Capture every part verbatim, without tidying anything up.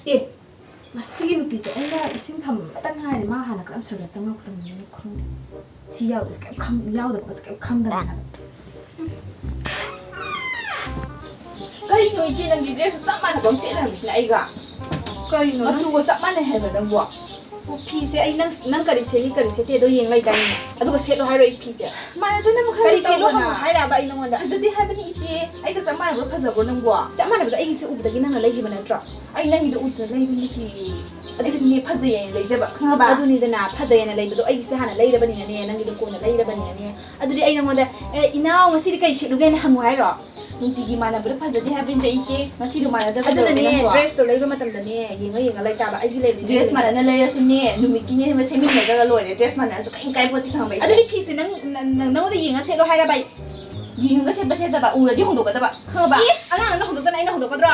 ꯑꯦ, ꯃꯁꯤꯒꯤ ꯅꯨꯄꯤꯁꯦ ꯑꯩꯅ ꯏꯁꯤꯡ ꯊꯝꯕꯇ ꯉꯥꯏꯔꯤ, ꯃꯥ ꯍꯥꯟꯅ ꯀꯔꯝ ꯁ꯭ꯋꯥꯏꯗ ꯆꯪꯉꯛꯈ꯭ꯔꯕꯅꯣ ꯈꯪꯗꯦ꯫ ꯁꯤ ꯌꯥꯎꯕꯁꯦ ꯀꯩꯝ ꯈꯪ-, ꯌꯥꯎꯗꯕꯁꯦ ꯀꯩꯝ ꯈꯪꯗꯕꯅꯦ ꯍꯥꯏꯕ꯫ ꯀꯔꯤꯅꯣ ꯏꯆꯦ, ꯅꯪꯒꯤ dress ꯆꯞ ꯃꯥꯟꯅꯕ ꯑꯃ ꯁꯦꯠꯂꯦ ꯍꯥꯏꯕꯁꯤꯅ ꯑꯩꯒ? ꯀꯔꯤꯅꯣ ꯅꯪ ꯃꯆꯨꯒ ꯆꯞ ꯃꯥꯟꯅꯩ ꯍꯥꯏꯕ ꯅꯪꯕꯨ? ꯑꯣ, ꯐꯤꯁꯦ ꯑꯩ ꯅꯪ, ꯅꯪ ꯀꯔꯤ ꯁꯦꯠꯂꯤ ꯀꯔꯤ ꯁꯦꯠꯇꯦꯗꯣ ꯌꯦꯡ ꯂꯩꯗꯥꯏꯅꯦ? ꯑꯗꯨꯒ ꯁꯦꯠꯂꯣ ꯍꯥꯏꯔꯣ ꯑꯩ ꯐꯤꯁꯦ? ꯃꯥꯟꯅꯗꯅꯕ ꯈꯔ ꯀꯔꯤ ꯁꯦꯠꯂꯣ ꯇꯧꯗꯅ꯫ ꯍꯪꯉꯣ ꯍꯥꯏꯔꯕ ꯑꯩ ꯅꯉꯣꯟꯗ? ꯐꯖꯗꯦ ꯍꯥꯏꯕꯅꯤ ꯏꯆꯦ, ꯑꯩꯒ ꯆꯞ ꯃꯥꯟꯅꯕ ꯐꯖꯕ꯭ꯔꯣ ꯅꯪꯕꯣ? ꯆꯞ ꯃꯥꯟꯅꯕꯗꯣ ꯑꯩꯒꯤꯁꯦ ꯎꯕꯗꯒꯤ ꯅꯪꯅ ꯂꯩꯈꯤꯕ ꯅꯠꯇ꯭ꯔꯣ? ꯑꯩ ꯅꯪꯒꯤꯗꯣ ꯎꯗꯅ ꯂꯩꯕ ꯅꯠꯇꯦꯌꯦ꯫ ꯑꯗꯨꯗꯤꯅꯦ ꯐꯖꯩ ꯍꯥꯏꯅ ꯂꯩꯖꯕ, ꯈꯪꯉꯕ? ꯑꯗꯨꯅꯤꯗꯅ, ꯐꯖꯩ ꯍꯥꯏꯅ ꯂꯩꯕꯗꯣ ꯑꯩꯒꯤꯁꯦ ꯍꯥꯟꯅ ꯂꯩꯔꯕꯅꯤꯅꯅꯦ, ꯅꯪꯒꯤꯗꯣ ꯀꯣꯟꯅ ꯂꯩꯔꯕꯅꯤꯅꯅꯦ꯫ ꯑꯗꯨꯗꯤ ꯑꯩ ꯅꯉꯣꯟꯗ, "ꯑꯦ, ꯏꯅꯥꯎ, ꯉꯁꯤꯗꯤ ꯀꯩ ꯁꯦꯠꯂꯨꯒꯦꯅ?" ꯍꯪꯉꯨ ꯍꯥꯏꯔꯣ? ꯅꯨꯡꯇꯤꯒꯤ ꯃꯥꯟꯅꯕꯗ ꯐꯖꯗꯦ ꯍꯥꯏꯕꯅꯤꯗ ꯏꯆꯦ, ꯉꯁꯤꯗꯣ ꯃꯥꯟꯅꯗꯕ ꯑꯗꯨꯅꯅꯦ, ꯇꯧꯔꯒꯦ ꯅꯪꯕꯣ? Dressꯇꯣ ꯂꯩꯕ ꯃꯇꯝꯗꯅꯦ, ꯌꯦꯡꯉ ꯌꯦꯡꯉ ꯂꯩꯇꯥꯕ꯫ ꯑꯩꯒꯤ ꯂꯩꯕꯗꯤ dress ꯂꯩꯕ ꯃꯥꯟꯅꯅ ꯂꯩꯔꯁꯨꯅꯦ, ꯅꯨꯃꯤꯠꯀꯤꯅꯦ ꯁꯦꯝꯃꯤꯟꯅꯗ꯭ꯔꯒ ꯂꯣꯏꯔꯦ꯫ Dress ꯃꯥꯟꯅꯔꯁꯨ ꯀꯔꯤꯝ ꯀꯥꯏ ꯄꯣꯠꯇꯦ ꯈꯪꯉꯕ ꯏꯆꯦ? ꯑꯗꯨꯗꯤ ꯐꯤꯁꯦ ꯅꯪ, ꯅꯪ, ꯅꯪꯉꯣꯟꯗ ꯌꯦꯡꯉ ꯁꯦꯠꯂꯣ ꯍꯥꯏꯔꯕ ꯑꯩ? ꯌꯦꯡꯉꯒ ꯁꯦꯠꯄ ꯁꯦꯠꯇꯕ ꯎꯔꯗꯤ ꯍꯣꯡꯗꯣꯛꯀꯗꯕ, ꯈꯪꯉꯕ? ꯑꯦ, ꯑꯉꯥꯡ ꯅꯪꯅ ꯍꯣꯡꯗꯣꯛꯇꯅ ꯑꯩꯅ ꯍꯣꯡꯗꯣꯛꯀꯗ꯭ꯔꯣ?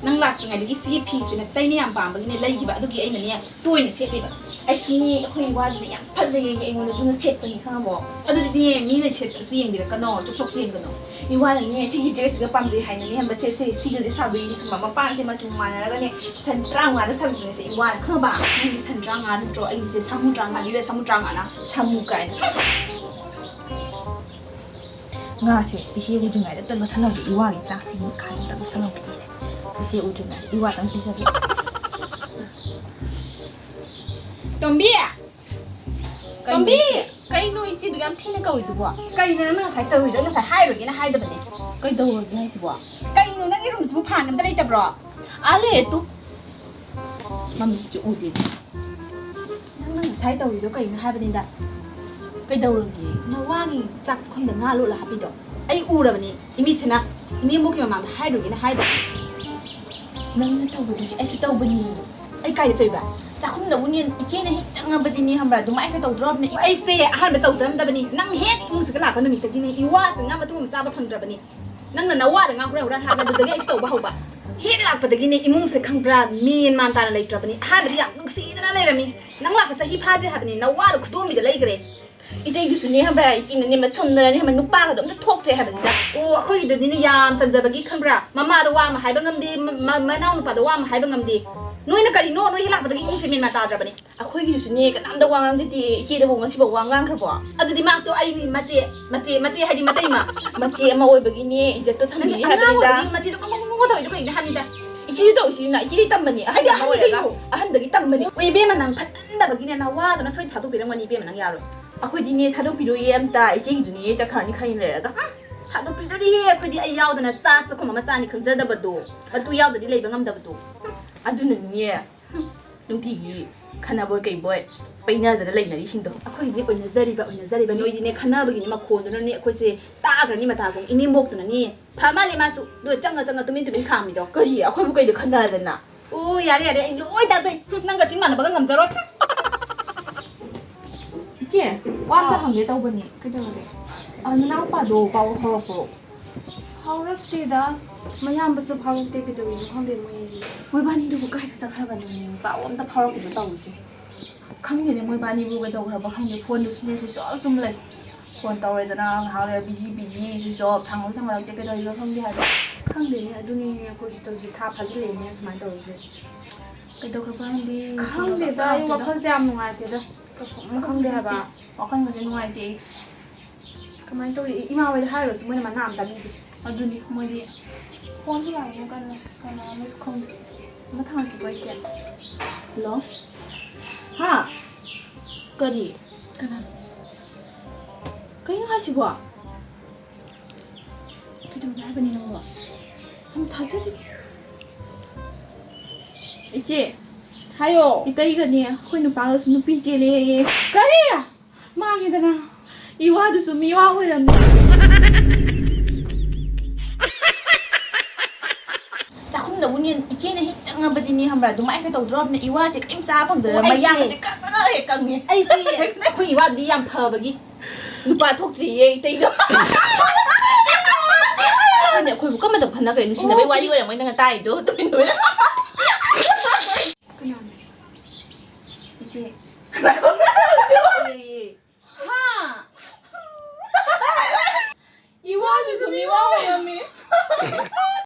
ꯅꯪ ꯂꯥꯛꯇ꯭ꯔꯤꯉꯩꯗꯒꯤ ꯁꯤꯒꯤ ꯐꯤꯁꯤꯅ ꯇꯩꯅ ꯌꯥꯝ ꯄꯥꯝꯕꯒꯤꯅꯦ ꯂꯩꯈꯤꯕ, ꯑꯗꯨꯒꯤ ꯑꯩꯅꯅꯦ ꯇꯣꯏꯅ ꯁꯦꯠꯂꯤꯕ꯫ ꯑꯩꯁꯨꯅꯦ, ꯑꯩꯈꯣꯏ ꯏꯋꯥꯁꯤꯗꯤ ꯌꯥꯝ ꯐꯖꯩꯌꯦ, ꯑꯩꯉꯣꯟꯗ ꯑꯗꯨꯅ ꯁꯦꯠꯄꯅꯤ, ꯈꯪꯉꯕꯣ? ꯑꯗꯨꯗꯤꯅꯦ, ꯃꯤꯅ ꯁꯦꯠꯄꯁꯨ ꯌꯦꯡꯕꯤꯔꯛꯀꯅꯣ, ꯆꯣꯛ ꯆꯣꯛ ꯌꯦꯡꯒꯅꯣ꯫ ꯏꯋꯥꯅꯅꯦ, ꯁꯤꯒꯤ dressꯁꯤꯒ ꯄꯥꯝꯖꯩ ꯍꯥꯏꯅꯅꯦ, ꯍꯝꯕ ꯁꯦ-, ꯁꯦ-, ꯁꯤꯒꯁꯦ ꯁꯥꯕꯤꯔꯤꯅꯤ, ꯈꯪꯕ? ꯃꯄꯥꯟꯁꯦ ꯃꯆꯨ ꯃꯥꯟꯅꯔꯒꯅꯦ, ꯁꯟ ꯇꯔꯥꯃꯉꯥꯗ ꯁꯥꯕꯤꯕꯅꯦꯁꯦ ꯏꯋꯥꯅ, ꯈꯪꯉꯕ? ꯅꯪꯒꯤ ꯁꯟ ꯇꯔꯥꯃꯉꯥ ꯅꯠꯇ꯭ꯔꯣ? ꯑꯩꯒꯤꯁꯦ ꯁꯥꯃꯨ ꯇꯔꯥꯃꯉꯥꯅꯤꯗ, ꯁꯥꯃꯨ ꯇꯔꯥꯃꯉꯥꯅ꯫ ꯁꯥꯃꯨ ꯀꯥꯏꯅ꯫ ꯉꯥꯁꯦ ꯏꯆꯦ ꯎꯗ꯭ꯔꯤꯉꯩꯗ ꯑꯝꯇ ꯂꯣꯠꯁꯜꯍꯧꯒꯦ, ꯏꯋꯥꯒꯤ ꯆꯥꯛꯁꯤꯒꯤ ꯃꯈꯥꯗ ꯑꯝꯇ ꯂꯣꯠꯁꯜꯍꯧꯒꯦ ꯑꯩꯁꯦ꯫ ꯏꯆꯦ ꯎꯗ꯭ꯔꯤꯉꯩꯗ ꯏꯋꯥꯗꯪ ꯄꯤꯖꯒꯦ꯫ ꯇꯣꯝꯕꯤ! ꯀꯩꯅꯣ ꯇꯣꯝꯕꯤ! ꯏꯆꯦ? ꯀꯩꯅꯣ ꯏꯆꯦꯗꯨ ꯌꯥꯝ ꯊꯤꯅ ꯀꯧꯔꯤꯗꯨꯕꯣ? ꯀꯩꯅꯣ ꯅꯪꯅ ꯉꯁꯥꯏ ꯇꯧꯔꯤꯗꯣ? ꯑꯩ ꯉꯁꯥꯏ ꯍꯥꯏꯔꯣꯏꯒꯦꯅ ꯍꯥꯏꯗꯕꯅꯦ꯫ ꯀꯩꯗꯧꯔꯒꯦ ꯍꯥꯏꯁꯤꯕꯣ? ꯀꯩꯅꯣ ꯅꯪꯒꯤ roomꯁꯤꯕꯨ fan ꯑꯝꯇ ꯂꯩꯇꯕ꯭ꯔꯣ? ꯑꯥ, ꯂꯩꯔꯦ ꯇꯨ꯫ ꯃꯃꯤꯁꯤꯁꯨ ꯎꯗꯦ꯫ ꯅꯪꯅ ꯉꯁꯥꯏ ꯇꯧꯔꯤꯗꯣ ꯀꯩꯅꯣ ꯍꯥꯏꯕꯅꯤꯗ? ꯀꯩꯗꯧꯔꯒꯦ? ꯅꯋꯥꯒꯤ ꯆꯥꯛ ꯄꯨꯈꯝꯗ ꯉꯥ ꯂꯣꯠꯂ ꯍꯥꯞꯄꯤꯗꯣ ꯑꯩ ꯎꯔꯕꯅꯤ, ꯏꯃꯤꯠꯁꯤꯅ꯫ ꯏꯅꯦꯝꯕꯣꯛꯀꯤ ꯃꯃꯥꯡꯗ ꯍꯥꯏꯔꯨꯒꯦꯅ ꯍꯥꯏꯗꯕ꯫ ꯅꯪꯅ ꯇꯧꯕꯗꯨꯗꯤ ꯑꯩꯁꯨ ꯇꯧꯕꯅꯤ꯫ ꯑꯩ ꯀꯥꯏꯗ ꯇꯧꯏꯕ? ꯆꯥꯛꯈꯨꯝꯗꯕꯨꯅꯦ ꯏꯆꯦꯅ ꯍꯦꯛ ꯆꯪꯉꯕꯗꯤꯅꯦ, ꯈꯪꯕ꯭ꯔꯥ, ꯑꯗꯨꯃꯥꯏꯅ ꯍꯦꯛꯇ ꯇꯧꯗ꯭ꯔꯣꯕꯅꯦ꯫ ꯑꯩꯁꯦ ꯑꯍꯥꯟꯕ ꯇꯧꯖꯔꯝꯗꯕꯅꯤ꯫ ꯅꯪ ꯍꯦꯛ ꯏꯃꯨꯡꯁꯤꯗ ꯂꯥꯛꯄ ꯅꯨꯃꯤꯠꯇꯒꯤꯅꯦ ꯏꯋꯥꯁꯤ ꯉꯥ ꯃꯇꯨꯝ ꯑꯃ ꯆꯥꯕ ꯐꯪꯗ꯭ꯔꯕꯅꯤ꯫ ꯅꯪꯅ ꯅꯋꯥꯗ ꯉꯥ ꯍꯨꯔꯥꯟ ꯍꯨꯔꯥꯟ ꯍꯥꯞꯅꯕꯗꯨꯗꯒꯤ ꯑꯩꯁꯨ ꯇꯧꯕ ꯍꯧꯕ꯫ ꯍꯦꯛ ꯂꯥꯛꯄꯗꯒꯤꯅꯦ ꯏꯃꯨꯡꯁꯦ, ꯈꯪꯕ꯭ꯔꯥ, ꯃꯦꯟ ꯃꯥꯟ ꯇꯥꯅ ꯂꯩꯇ꯭ꯔꯕꯅꯤ꯫ ꯑꯍꯥꯟꯕꯗꯤ ꯌꯥꯝ ꯅꯨꯡꯁꯤꯗꯅ ꯂꯩꯔꯝꯃꯤ꯫ ꯅꯪ ꯂꯥꯛꯄ ꯆꯍꯤ ꯐꯥꯗ꯭ꯔꯤ ꯍꯥꯏꯕꯅꯤ, ꯅꯋꯥꯗꯣ ꯈꯨꯗꯣꯝꯕꯤꯗ ꯂꯩꯈ꯭ꯔꯦ꯫ ꯏꯇꯩꯗꯨꯁꯨꯅꯦ, ꯈꯪꯕ꯭ꯔꯥ, ꯏꯆꯦꯅꯅꯦ ꯃꯁꯣꯝꯗꯅꯅꯦ, ꯈꯪꯕ꯭ꯔꯥ, ꯅꯨꯄꯥꯒꯗꯣ ꯑꯝꯇ ꯊꯣꯛꯇ꯭ꯔꯦ ꯍꯥꯏꯕꯅꯤꯗ꯫ ꯑꯣ, ꯑꯩꯈꯣꯏꯒꯤꯗꯨꯗꯤꯅꯦ ꯌꯥꯝ ꯆꯝꯖꯕꯒꯤ, ꯈꯪꯕ꯭ꯔꯥ, ꯃꯃꯥꯗ ꯋꯥ ꯑꯃ ꯍꯥꯏꯕ ꯉꯝꯗꯦ, ꯃ-, ꯃ-, ꯃꯅꯥꯎ ꯅꯨꯄꯥꯗ ꯋꯥ ꯑꯃ ꯍꯥꯏꯕ ꯉꯝꯗꯦ꯫ ꯅꯣꯏꯅ ꯀꯔꯤꯅꯣ? ꯅꯣꯏ ꯍꯦꯛ ꯂꯥꯛꯄꯗꯒꯤ ꯏꯃꯨꯡꯁꯦ ꯃꯦꯟ ꯃꯥꯟ ꯇꯥꯗ꯭ꯔꯕꯅꯤ꯫ ꯑꯩꯈꯣꯏꯒꯤꯗꯨꯁꯨꯅꯦ, ꯀꯅꯥꯝꯇ ꯋꯥ ꯉꯥꯡꯗꯦ꯫ ꯏꯆꯦꯗꯕꯨ ꯉꯁꯤꯐꯥꯎ ꯋꯥ ꯉꯥꯡꯈ꯭ꯔꯕꯣ? ꯑꯗꯨꯗꯤ ꯃꯥꯛꯇꯣ ꯑꯩꯅꯤ, ꯃꯆꯦ, ꯃꯆꯦ, ꯃꯆꯦ ꯍꯥꯏꯗꯤ ꯃꯇꯩꯃ꯫ ꯃꯆꯦ ꯑꯃ ꯑꯣꯏꯕꯒꯤꯅꯦ, ꯏꯖꯠꯇꯣ ꯅꯪꯗꯤ ꯊꯝꯕꯤꯔꯤ ꯑꯉꯥꯡ ꯍꯥꯏꯕꯅꯤꯗ꯫ ꯑꯣꯏꯕꯒꯤ ꯃꯆꯦꯗꯣ ꯀꯣꯡ ꯀꯣꯡ ꯀꯣꯡ ꯀꯣꯡ ꯇꯧꯔꯤꯗꯣ ꯀꯩꯒꯤꯅꯣ ꯍꯥꯏꯕꯅꯤꯗ? ꯏꯆꯦꯗꯤ ꯇꯧꯏꯁꯤꯅ, ꯏꯆꯦꯗꯤ ꯇꯝꯕꯅꯤ, ꯑꯩꯗꯤ ꯑꯍꯟ ꯑꯃ ꯑꯍꯟꯗꯤ ꯑꯣꯏꯔꯒ꯫ ꯀꯩꯅꯣ? ꯑꯍꯟꯗꯒꯤ ꯇꯝꯕꯅꯤ꯫ ꯍꯣꯏ, ꯏꯕꯦꯝꯃ, ꯅꯪ ꯐꯠꯃꯟꯗꯕꯒꯤꯅꯦ, ꯅꯋꯥꯗꯨꯅ ꯁꯣꯏ ꯊꯥꯗꯣꯛꯄꯤꯔꯝꯒꯅꯤ, ꯏꯕꯦꯝꯃ, ꯅꯪ ꯌꯥꯔꯣꯏ꯫ ꯑꯩꯈꯣꯏꯗꯤꯅꯦ, ꯊꯥꯗꯣꯛꯄꯤꯔꯣꯏꯌꯦ ꯑꯝꯇ, ꯏꯆꯦꯒꯤꯗꯨꯅꯦ ꯆꯠꯈ꯭ꯔꯅꯤ ꯈꯔ ꯂꯩꯔꯒ꯫ ꯊꯥꯗꯣꯛꯄꯤꯗꯣꯔꯤꯍꯦ, ꯑꯩꯈꯣꯏꯗꯤ ꯑꯩ ꯌꯥꯎꯗꯅ ꯆꯥꯛ ꯆꯥꯛꯈꯨꯝ ꯑꯃ ꯆꯥꯅꯤ ꯈꯪꯖꯗꯕꯗꯣ, ꯃꯇꯨ ꯌꯥꯎꯗꯗꯤ ꯂꯩꯕ ꯉꯝꯗꯕꯗꯣ꯫ ꯑꯗꯨꯅꯅꯤꯅꯦ, ꯅꯨꯡꯇꯤꯒꯤ ꯈꯟꯅꯕꯣꯏ ꯀꯩꯕꯣꯏ ꯄꯩꯅꯗꯅ ꯂꯩꯅꯔꯤꯁꯤꯡꯗꯣ꯫ ꯑꯩꯈꯣꯏꯒꯤꯗꯤ ꯑꯣꯏꯅꯖꯔꯤꯕ, ꯑꯣꯏꯅꯖꯔꯤꯕ, ꯅꯣꯏꯗꯤꯅꯦ ꯈꯟꯅꯕꯒꯤꯅꯦ ꯃꯈꯣꯟꯗꯨꯅꯅꯦ ꯑꯩꯈꯣꯏꯁꯦ ꯇꯥꯈ꯭ꯔꯅꯤ, ꯃꯇꯥꯒꯨꯝ ꯏꯅꯦꯝꯕꯣꯛꯇꯨꯅꯅꯦ꯫ ꯐ ꯃꯥꯜꯂꯦ ꯃꯥꯁꯨ, ꯑꯗꯨ ꯆꯪꯉ ꯆꯪꯉ ꯇꯨꯃꯤꯟ ꯇꯨꯃꯤꯟ ꯈꯥꯝꯃꯤꯗꯣ꯫ ꯀꯔꯤ? ꯑꯩꯈꯣꯏꯕꯨ ꯀꯩꯗ ꯈꯟꯅꯗꯅ? ꯑꯣ, ꯌꯥꯔꯦ, ꯌꯥꯔꯦ, ꯑꯩ ꯂꯣꯏ ꯇꯥꯖꯩ꯫ ꯍꯨꯝ, ꯅꯪꯒ ꯆꯤꯡ ꯃꯥꯟꯅꯕꯒ ꯉꯝꯖꯔꯣꯏ꯫ ꯏꯆꯦ, ꯋꯥ ꯑꯝꯇ ꯍꯪꯒꯦ ꯇꯧꯕꯅꯤ꯫ ꯀꯩꯗꯧꯔꯒꯦ? ꯑ, ꯅꯅꯥꯎꯄꯥꯗꯣ ꯄꯥꯎ ꯐꯥꯎꯔꯛꯄ꯭ꯔꯣ? ꯐꯥꯎꯔꯛꯇꯦꯗ꯫ ꯃꯌꯥꯝꯕꯁꯨ ꯐꯥꯎꯔꯛꯇꯦ, ꯀꯩꯗꯧꯔꯤꯅꯣ ꯈꯪꯗꯦ ꯃꯣꯏ ꯑꯅꯤ꯫ ꯃꯣꯏꯕꯥꯅꯤꯗꯨꯕꯨ ꯀꯥꯏꯗ ꯆꯠꯈ꯭ꯔꯕꯅꯣ? ꯄꯥꯎ ꯑꯝꯇ ꯐꯥꯎꯔꯛꯇꯦꯗ ꯇꯧꯔꯤꯁꯦ꯫ ꯈꯪꯗꯦꯅꯦ, ꯃꯣꯏꯕꯥꯅꯤꯕꯨ ꯀꯩꯗꯧꯈ꯭ꯔꯕ ꯈꯪꯗꯦ, ꯐꯣꯟꯗꯨꯁꯨꯅꯦ switch off ꯁꯨꯝ ꯂꯩ꯫ ꯐꯣꯟ ꯇꯧꯔꯦꯗꯅ ꯉꯥꯏꯍꯥꯛ ꯂꯩꯔ busy busy, switch off, ꯊꯥꯡꯕꯁꯨ ꯊꯥꯡꯒꯠꯂꯛꯇꯦ, ꯀꯩꯗꯧꯔꯤꯅꯣ ꯈꯪꯗꯦ ꯍꯥꯏꯕ꯫ ꯈꯪꯗꯦꯅꯦ, ꯑꯗꯨꯅꯤꯅꯦ ꯑꯩꯈꯣꯏꯁꯨ ꯇꯧꯔꯤꯁꯦ, ꯊꯥ ꯐꯥꯖꯤꯜꯂꯛꯑꯦꯅꯦ ꯁꯨꯃꯥꯏꯅ ꯇꯧꯔꯤꯁꯦ꯫ ꯀꯩꯗꯧꯈ꯭ꯔꯕ ꯈꯪꯗꯦ, ꯈꯪꯗꯦꯗ, ꯑꯩ ꯐꯣꯟꯒ ꯋꯥꯈꯜꯁꯦ ꯌꯥꯝ ꯅꯨꯡꯉꯥꯏꯇꯦꯗ, ꯇꯧꯐꯝ ꯑꯃ ꯈꯪꯗꯦ ꯍꯥꯏꯕ꯫ ꯋꯥꯈꯜꯒꯁꯦ ꯅꯨꯡꯉꯥꯏꯇꯦ ꯑꯩ꯫ ꯀꯃꯥꯏꯅ ꯇꯧꯔꯤ? ꯏꯃꯥ ꯍꯣꯏꯗ ꯍꯥꯏꯔꯨꯔꯁꯨ ꯃꯣꯏꯅ ꯃꯅꯥ ꯑꯃ ꯇꯥꯕꯤꯗꯦ꯫ ꯑꯗꯨꯅꯤ ꯃꯣꯏꯗꯤ꯫ ꯐꯣꯟꯁꯨ ꯂꯥꯛꯏꯅꯦ ꯀꯟꯅ, ꯀꯅꯥꯅꯣꯁꯨ ꯈꯪꯗꯦ꯫ ꯑꯃ ꯊꯥꯡꯉꯛꯀꯦꯀꯣ ꯏꯆꯦ꯫ ꯍꯜꯂꯣ꯫ ꯍꯥ? ꯀꯔꯤ? ꯀꯅꯥꯅꯣ? ꯀꯩꯅꯣ ꯍꯥꯏꯁꯤꯕꯣ? ꯀꯩꯗꯧꯔꯦ ꯍꯥꯏꯕꯅꯤ ꯅꯪꯕꯣ? ꯌꯥꯝ ꯊꯥꯖꯗꯦ꯫ ꯏꯆꯦ꯫ ꯍꯥꯏꯌꯣ꯫ ꯏꯇꯩꯒꯅꯦ ꯑꯩꯈꯣꯏ ꯅꯨꯄꯥꯒꯁꯨ ꯅꯨꯄꯤ ꯆꯦꯜꯂꯦꯌꯦ꯫ ꯀꯔꯤ? ꯃꯥꯡꯉꯦꯗꯅ꯫ ꯏꯋꯥꯗꯨꯁꯨ ꯃꯤꯋꯥ ꯑꯣꯏꯔꯝꯃꯦ꯫ ꯆꯥꯛꯈꯨꯝꯗꯕꯨꯅꯦ ꯏꯆꯦꯅ ꯍꯦꯛ ꯆꯪꯉꯕꯗꯤꯅꯦ ꯈꯪꯕ꯭ꯔꯥ, ꯑꯗꯨꯃꯥꯏꯅ ꯇꯧꯗ꯭ꯔꯣꯕꯅꯦ, ꯏꯋꯥꯁꯦ ꯀꯔꯤꯝ ꯆꯥ ꯐꯪꯗꯗꯅ ꯑꯣ, ꯑꯩꯁꯦ ꯃꯌꯥꯡꯁꯦ ꯈꯔ ꯈꯔ ꯍꯦꯛ ꯀꯪꯉꯦ꯫ ꯑꯩꯁꯦ ꯑꯩꯈꯣꯏ ꯏꯋꯥꯗꯨꯗꯤ ꯌꯥꯝ ꯐꯕꯒꯤ꯫ ꯅꯨꯄꯥ ꯊꯣꯛꯇ꯭ꯔꯤꯌꯦ ꯏꯇꯩꯗꯣ꯫ ꯈꯪꯗꯦ, ꯑꯩꯈꯣꯏꯕꯨ ꯀꯔꯝꯕ ꯃꯇꯝ ꯈꯟꯅꯈ꯭ꯔꯦ? ꯅꯨꯡꯁꯤꯅꯕꯩ ꯋꯥꯔꯤ ꯑꯣꯏꯔꯝꯃꯣꯏ ꯅꯪꯅ ꯇꯥꯏꯗꯣ, ꯇꯨꯃꯤꯟ ꯇꯨꯃꯤꯟ꯫ ꯀꯅꯥꯅꯣ? ꯏꯆꯦ꯫ ꯍꯥ? ꯏꯋꯥꯁꯤꯁꯨ ꯃꯤꯋꯥ ꯑꯣꯏꯔꯝꯃꯤ꯫